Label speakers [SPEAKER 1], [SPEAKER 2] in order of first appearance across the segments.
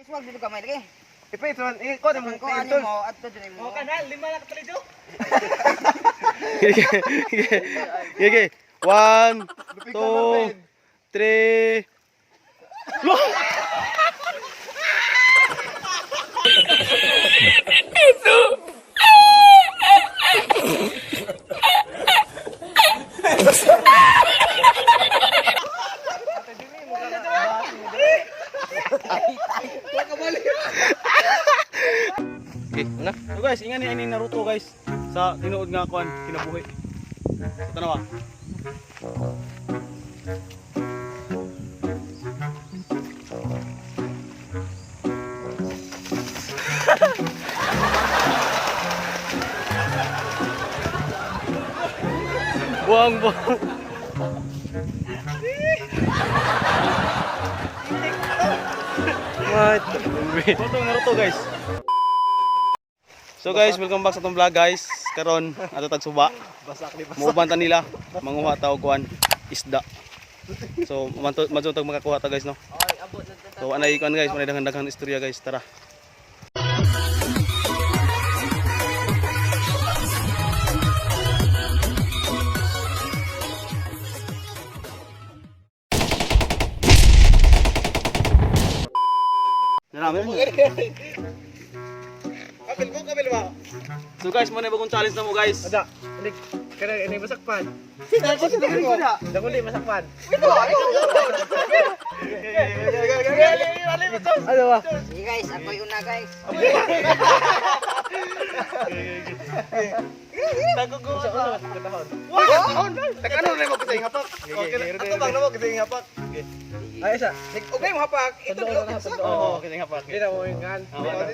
[SPEAKER 1] Swag dito kamay lagi.
[SPEAKER 2] Ipit man, eh ko mo
[SPEAKER 1] Kung ano mo adto diri mo.
[SPEAKER 2] Kanal lima na kapalito.
[SPEAKER 3] Okay. One, two, three. Okay, una. So guys, ingan ni ani Naruto, guys, sa tinuod nga kuan kinabuhi. Sa tanawa. Buang buang.
[SPEAKER 2] What?
[SPEAKER 3] Ito Naruto, guys. So guys, welcome back sa atong vlog, guys. Karon ato tag suba.
[SPEAKER 2] Basak ni basak.
[SPEAKER 3] Muuban ta nila, manguha ta og kuan isda. So manto madto tag makakuha ta, guys, no. So anay kuan, guys, manay daghan-daghan istorya, guys, tara. Narami.
[SPEAKER 2] Kapil ko, kapil ba?
[SPEAKER 3] So guys, mo na bagong challenge na mo, guys.
[SPEAKER 2] Ada. Ini kana ini masakpan. Dako di masakpan. Ano ba?
[SPEAKER 1] Sige guys, ako yung una, guys.
[SPEAKER 3] Teka, ano na mo kasi hapak? Okay, ato bang na mo kasi hapak?
[SPEAKER 2] Ay isa.
[SPEAKER 4] Okay mo hapak. Ito
[SPEAKER 2] Ito na na.
[SPEAKER 3] Oo, kasi hapak.
[SPEAKER 2] Hindi na mo yung gan.
[SPEAKER 3] Oo.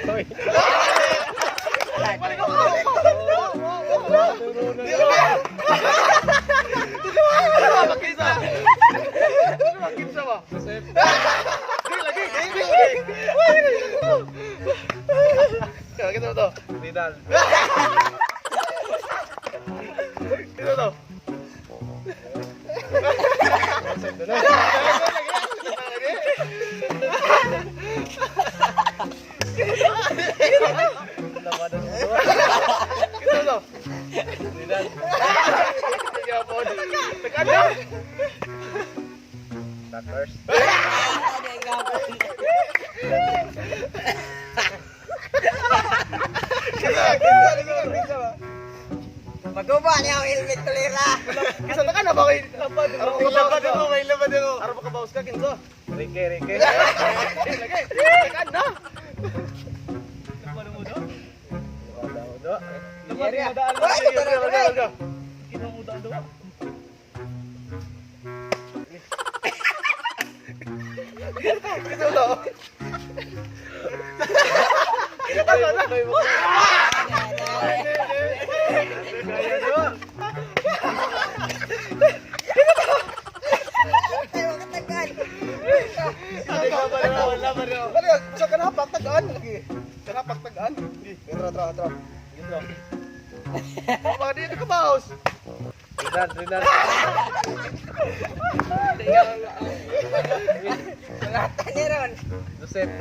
[SPEAKER 2] Sorry.
[SPEAKER 3] Makisa. Makisa ba? Lagi, lagi. Kaya kita to.
[SPEAKER 2] Nidal.
[SPEAKER 3] Kita to. Kita to.
[SPEAKER 2] Nidal.
[SPEAKER 3] Teka na.
[SPEAKER 2] Tuckers.
[SPEAKER 1] Maguba niya ang helmet tulira.
[SPEAKER 3] Kisa na ka na ba kay lapad? Lapad ako, may lapad ako. Araw ka bawas ka kinsa.
[SPEAKER 2] Rike, Rike.
[SPEAKER 3] Lagi. Teka na. Lapad mo daan. Kita to.
[SPEAKER 1] Ay, makatagal.
[SPEAKER 4] Ano sa kanapak tagaan lagi. Kanapak tagaan. Tara tara tara.
[SPEAKER 3] Baka di ka bawas.
[SPEAKER 2] Nidal, Nidal.
[SPEAKER 1] Lata ni ron.
[SPEAKER 2] Joseph.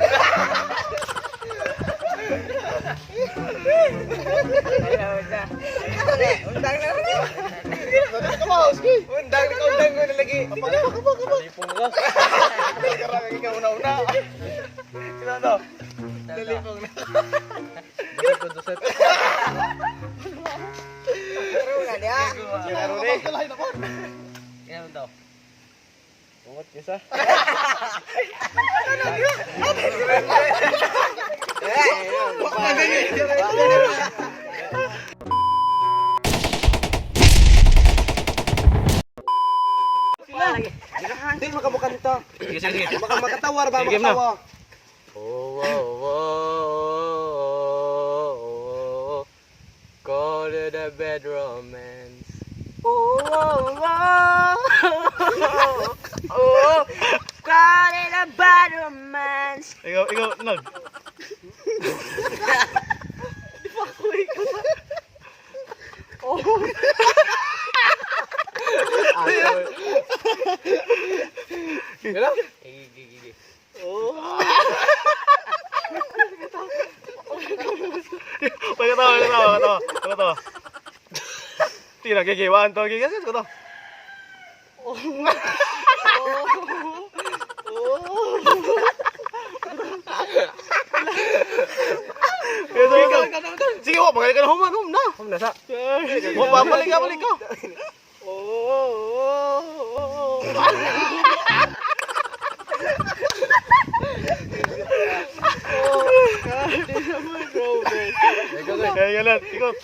[SPEAKER 1] Ito na, undang na ron.
[SPEAKER 3] Di ka bawas ki.
[SPEAKER 4] Undang ka undang ko na lagi.
[SPEAKER 2] Alipong ka.
[SPEAKER 3] Karang ikaw una-una. Sino to?
[SPEAKER 4] Lalipong na.
[SPEAKER 2] Joseph ko, Joseph.
[SPEAKER 1] Pero na diha.
[SPEAKER 3] Sino ni?
[SPEAKER 2] Yan daw. Ungot isa.
[SPEAKER 4] Hindi makamukanta.
[SPEAKER 3] Sige, sige.
[SPEAKER 4] Baka makatawar ba
[SPEAKER 3] Sige, game na.
[SPEAKER 4] makatawa.
[SPEAKER 2] Oh. Call it a bad romance.
[SPEAKER 1] Oh, call it a bad romance.
[SPEAKER 3] Ikaw, ikaw, nag.
[SPEAKER 2] Hello?
[SPEAKER 3] Pagkatawa, pagkatawa, pagkatawa, pagkatawa. Tira, gigi, one, two, gigi, kasi ko to. Ito, ito. Sige, wa, magaling ka na human, hum na.
[SPEAKER 2] Hum na sa.
[SPEAKER 3] Wa, balik ka, balik ka. Kaya galat, ikot.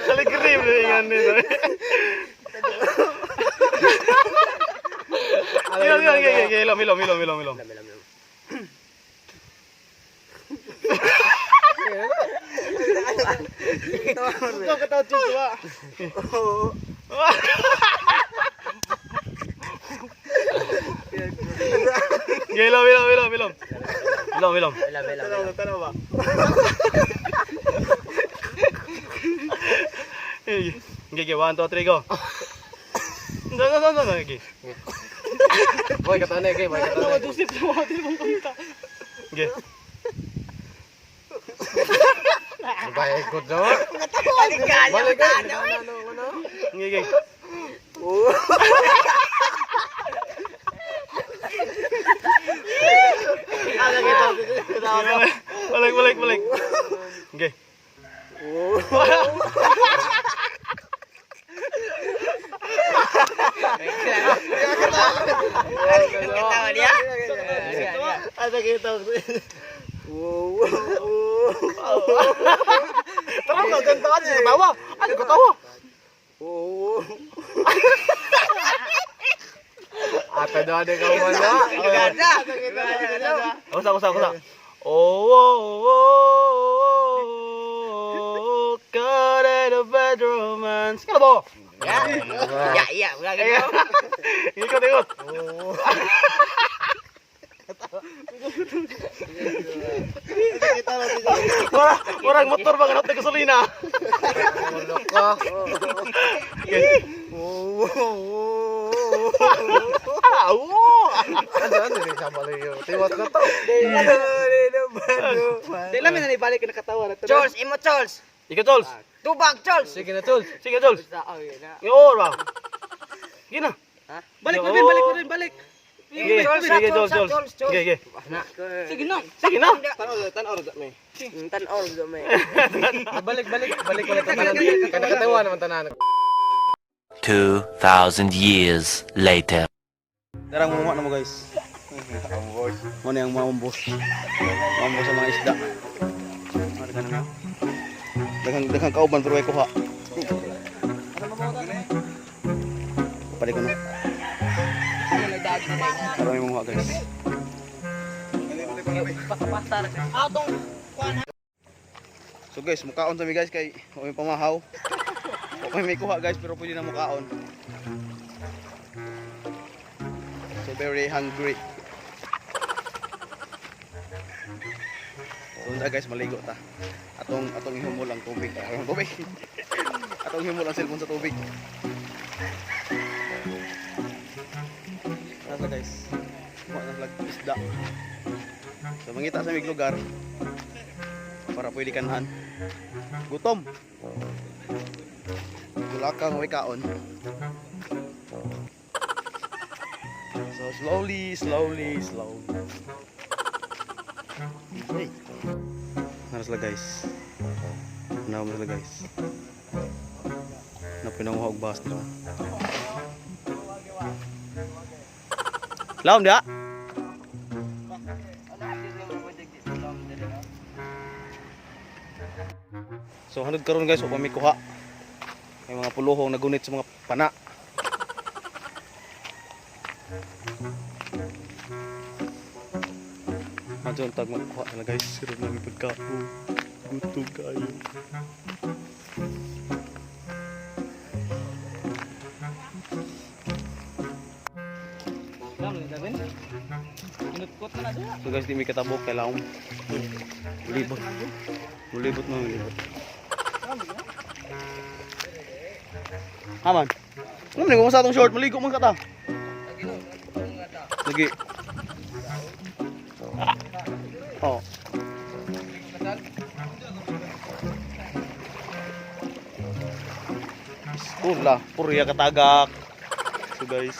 [SPEAKER 3] Kaligrim na ingan nito. Ilom, ilom, ilom, ilom, ilom, ilom, ilom, ilom.
[SPEAKER 4] Ikaw katawa chus wa.
[SPEAKER 3] Ilom, ilom, ilom, ilom. Ilom, ilom.
[SPEAKER 4] Tanaw tanaw ba?
[SPEAKER 3] Okay, okay, one, two, three, go. No, no, no, no, no, okay.
[SPEAKER 2] Boy, katana kay, boy, katana.
[SPEAKER 3] Okay.
[SPEAKER 2] Bay, good na. Balik ka. Ano, ano?
[SPEAKER 3] Okay, okay. Balik, balik, balik. Okay.
[SPEAKER 1] Katawa niya?
[SPEAKER 4] Asa kita.
[SPEAKER 3] Tara na, gantaan siya katawa. Ano katawa?
[SPEAKER 2] Ata na ka man na.
[SPEAKER 1] Ganda.
[SPEAKER 3] Kusa, kusa, kusa. Oh, God and a bad romance. Kala ba?
[SPEAKER 1] Ya. Ya, ya, wala ganito.
[SPEAKER 3] Ikot, ikot. Murag, murag motor ba ganot na gasolina?
[SPEAKER 2] Ulo ka.
[SPEAKER 3] Okay. Ah, oo.
[SPEAKER 2] Ano, ano, sa balayo. Tiwat na to.
[SPEAKER 4] Di lang na ibalik ka nakatawa na to.
[SPEAKER 1] Chols, imo Chols.
[SPEAKER 3] Ikaw, Chols.
[SPEAKER 1] Tubag Chols.
[SPEAKER 2] Sige na, tol.
[SPEAKER 3] Sige, Chols.
[SPEAKER 1] Oh, yun na.
[SPEAKER 3] Oo, ba? Sige na.
[SPEAKER 4] Balik mo rin, balik mo rin, balik.
[SPEAKER 3] Sige,
[SPEAKER 1] Chols,
[SPEAKER 3] sige,
[SPEAKER 1] Chols,
[SPEAKER 3] Chols, Chols.
[SPEAKER 1] Chols, Chols.
[SPEAKER 3] Sige, sige.
[SPEAKER 1] Sige na.
[SPEAKER 3] Sige na.
[SPEAKER 4] Tanaw tanaw ra may.
[SPEAKER 1] Tan-or do may.
[SPEAKER 2] Balik, balik, balik ko na tanan. Kana katawa naman tanan.
[SPEAKER 5] 2,000 years later.
[SPEAKER 3] Darang mumuha na mo, guys. Mo na yung mga umbos. Mga umbos sa mga isda. Ano ka na? Daghang daghang kauban pero way kuha. Palit ko na. Marami mumuha, guys. So guys, mukaon sa mi guys kay may pamahaw. Okay, may kuha guys pero pwede na mukaon. So very hungry. So na guys, maligo ta. Atong atong ihumol ang tubig. Ay, ang tubig. Atong ihumol ang cellphone sa tubig. Nasa guys. Kuha na flag isda. So mangita sa mig lugar para pwede kanhan. Gutom. Wala kang may kaon. So slowly, slowly, slowly. Hey. Nara sila guys. Nara sila guys. Napinanguha og bahas nila. Laom dia. So hanod karon guys, wa pa mi kuha. May mga puluhong nagunit sa mga pana. Adyo ang tag magkuha na guys. Sirap namin pagkaon. Gutom kayo. So guys, di mi katabok kay laom. Mulibot. Mulibot mo, mulibot. Aman. Ano man sa atong short, maligo man ka ta. Lagi. Oh. Iskola, purya katagak. So guys,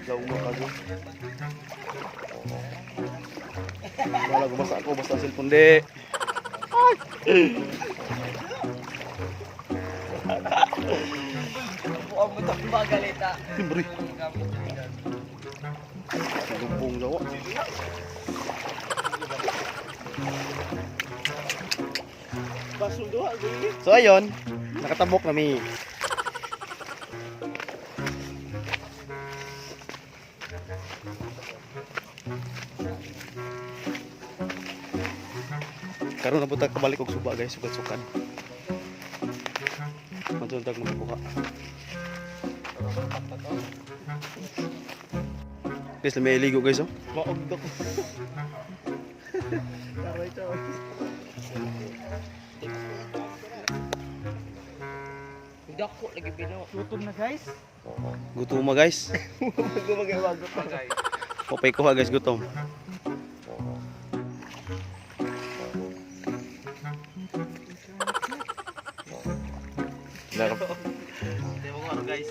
[SPEAKER 3] lauma ka dyan. Wala, gumasa ako, basta ang cellphone di.
[SPEAKER 1] Buang mo itong bagalita.
[SPEAKER 3] Siyempre. Lumbong daw. So ayun, nakatabok na mi. Karon na butag kabalik og suba guys, sukad-sukad. Madto tag makakuha. Guys, may ligo guys oh.
[SPEAKER 4] Maugdok. Taway, taway.
[SPEAKER 1] Dako lagi bino.
[SPEAKER 2] Gutom na guys.
[SPEAKER 3] Gutom mo guys.
[SPEAKER 4] Gumagawa gutom.
[SPEAKER 3] Popay kuha guys, gutom.
[SPEAKER 2] Hindi mo ano guys.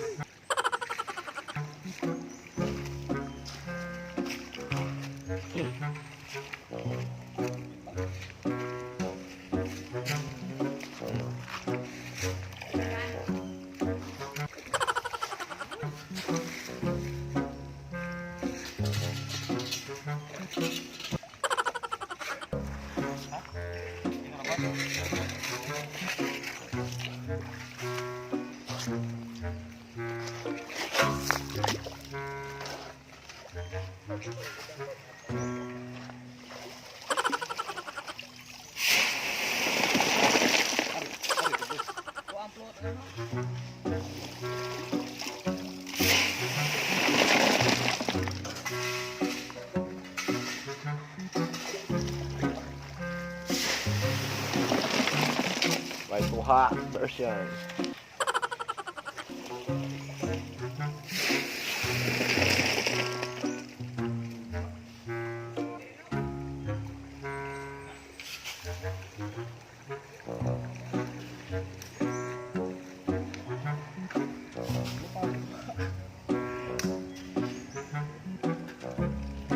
[SPEAKER 4] May kuha version.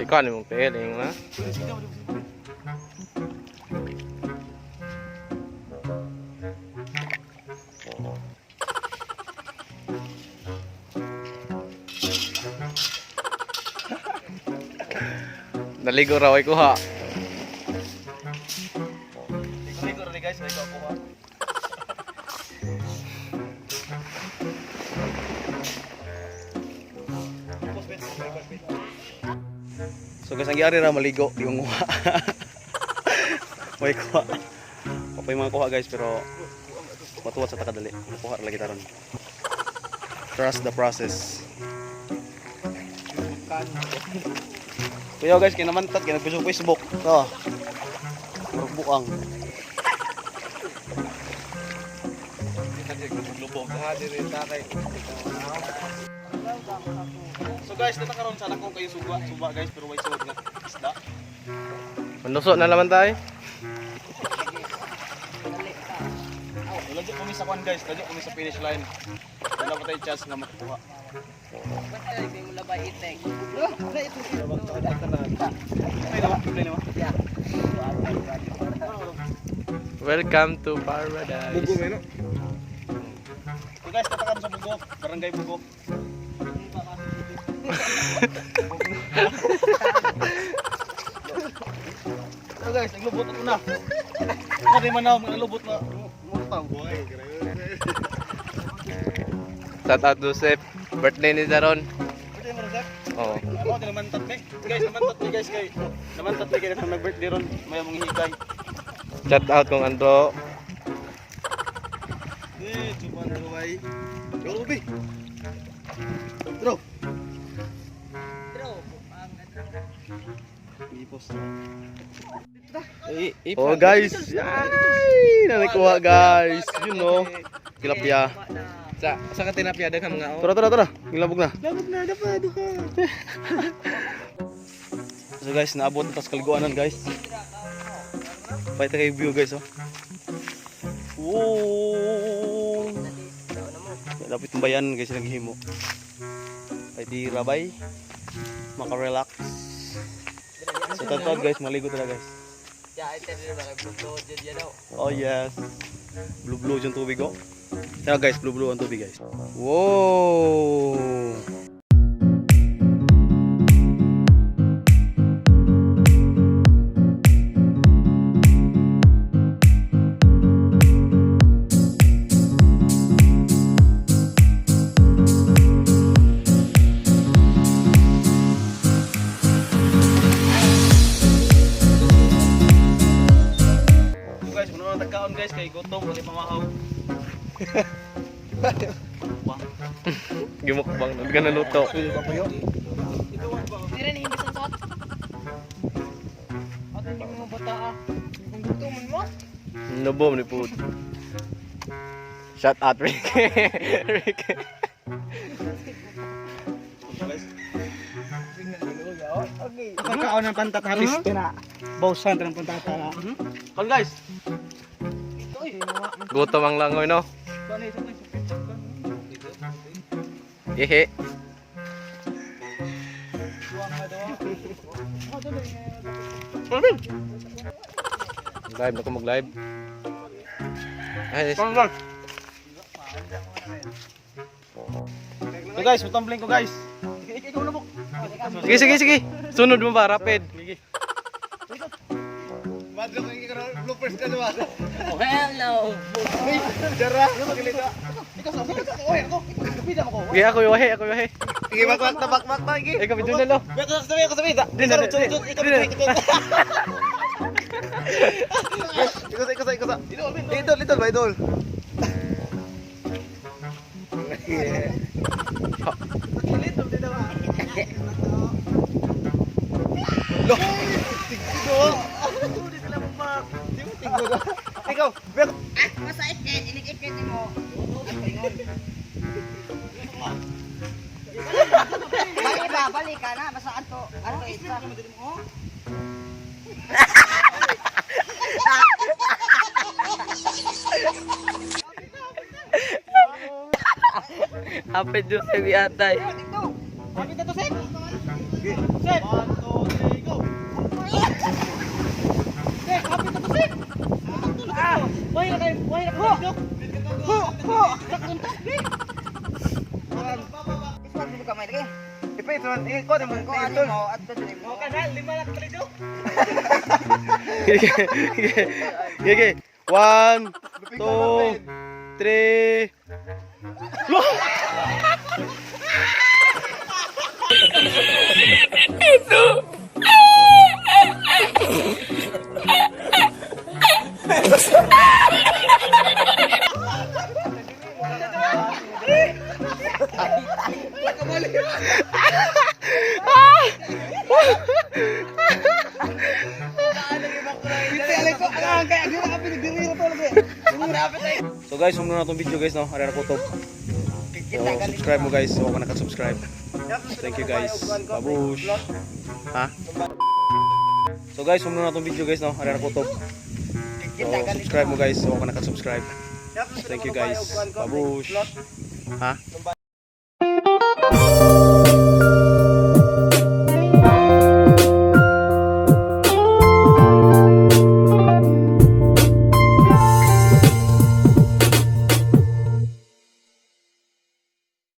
[SPEAKER 4] Ikaw ni mong peling na. Naligo raw ay kuha.
[SPEAKER 3] Ligo rin guys, may kuha. So guys, ang giyari ra maligo, di manguha. May kuha. Kapay mga kuha guys, pero matuwad sa takadali. Makuha ra lagi taron. Trust the process. Kuya guys, kinamantat, kinagpiso Facebook. To. Murag bukang. So guys, dito karon sana kung kayo suba, suba guys, pero way suod nga isda.
[SPEAKER 4] Manuso na naman tayo.
[SPEAKER 3] Ladyo kami sa kwan guys, ladyo kami sa finish line. Wala pa tayo chance na makakuha.
[SPEAKER 1] Basta lagi mo labay itek.
[SPEAKER 3] Play naman, play naman.
[SPEAKER 4] Welcome to paradise.
[SPEAKER 3] Bugo no? So guys, dito karon sa Bugo, Barangay Bugo. So guys, naglubot ako na. Kani man na, mga lubot na. Mga tao.
[SPEAKER 4] Shout out Joseph. Birthday ni Daron.
[SPEAKER 3] Pwede mo Joseph?
[SPEAKER 4] Oo.
[SPEAKER 3] Ako, di naman tatme. Guys, naman tatme guys kay. Naman tatme kay nang nag-birthday ron. May mong hikay.
[SPEAKER 4] Shout out kong Andro.
[SPEAKER 3] Eh, chupan na bay. Yo, Ruby. Bro.
[SPEAKER 1] Draw. Ang
[SPEAKER 3] Ipos. Oh guys, ay, nanikuha guys. You know, tilapia.
[SPEAKER 2] Sa ka tilapia daghang mga
[SPEAKER 3] Tara, tara, tara. Nilabog na.
[SPEAKER 4] Labog na dapat duha.
[SPEAKER 3] So guys, naabot na tas kaliguanan guys. Pakita kayo view guys oh. Wow. Dapat ng bayan guys naghimo. Ay di rabay. Maka-relax. So tatawad guys, maligo talaga guys. Oh yes. Blue blue yung tubig oh. Tara guys, blue blue ang tubig guys. Wow. So guys, muna nang tagkaon guys kay gutom wala pamahaw.
[SPEAKER 2] Gimukbang na ka naluto. Nabom ni pud. Shout out Rick. Rick.
[SPEAKER 4] Pagkaon ng pantata halis na. Bawsan ng pantata.
[SPEAKER 3] Kon guys.
[SPEAKER 2] Gutom ang langoy no. Ehe. Live na ko mag-live. Ay,
[SPEAKER 3] So guys, mutumbling ko guys.
[SPEAKER 2] sige, sige, sige. Sunod mo ba, rapid.
[SPEAKER 4] Madlo kay bloopers ka naman.
[SPEAKER 1] Oh, hell no.
[SPEAKER 4] Jara, magilita. Ikaw sa sa oy ako. Kapida mo ko.
[SPEAKER 2] Sige, ako yahe, ako yahe.
[SPEAKER 4] Sige, bak bak bak bak bak.
[SPEAKER 2] Eh, kami doon na lo.
[SPEAKER 4] Bak bak sabi ako sabi.
[SPEAKER 2] Di na, di na.
[SPEAKER 4] Ikaw ikaw ikaw ikaw. Idol, idol ba idol? Lo. Tigdo. Ikaw, bak
[SPEAKER 1] Basta ikit, inikikit mo. Balik ba, balik ka na. Basta anto, anto isa.
[SPEAKER 2] Hapit doon sa atay.
[SPEAKER 4] Kapit na to, Sep! Sep! 1, 2, 3, go! Sep, kapit na to, Sep! Ah! Why na kayo? Why na kayo? Ho! Ho! Nakuntok, di!
[SPEAKER 1] Iswan mo kamay lagi.
[SPEAKER 4] Ipit, man. Ikaw, mo.
[SPEAKER 1] Ko ano mo, adto diri mo.
[SPEAKER 4] Lima na katalido.
[SPEAKER 3] Sige, sige. 1, 2, 3. So guys, sumunod na itong video guys, no? Arera ko to. So, subscribe mo guys. So, ako naka-subscribe. Thank you guys. Babush. Ha? So guys, sumunod na itong video guys, no? Arera ko to. So, subscribe mo guys. So, ako naka-subscribe. Thank you guys. Babush. Ha?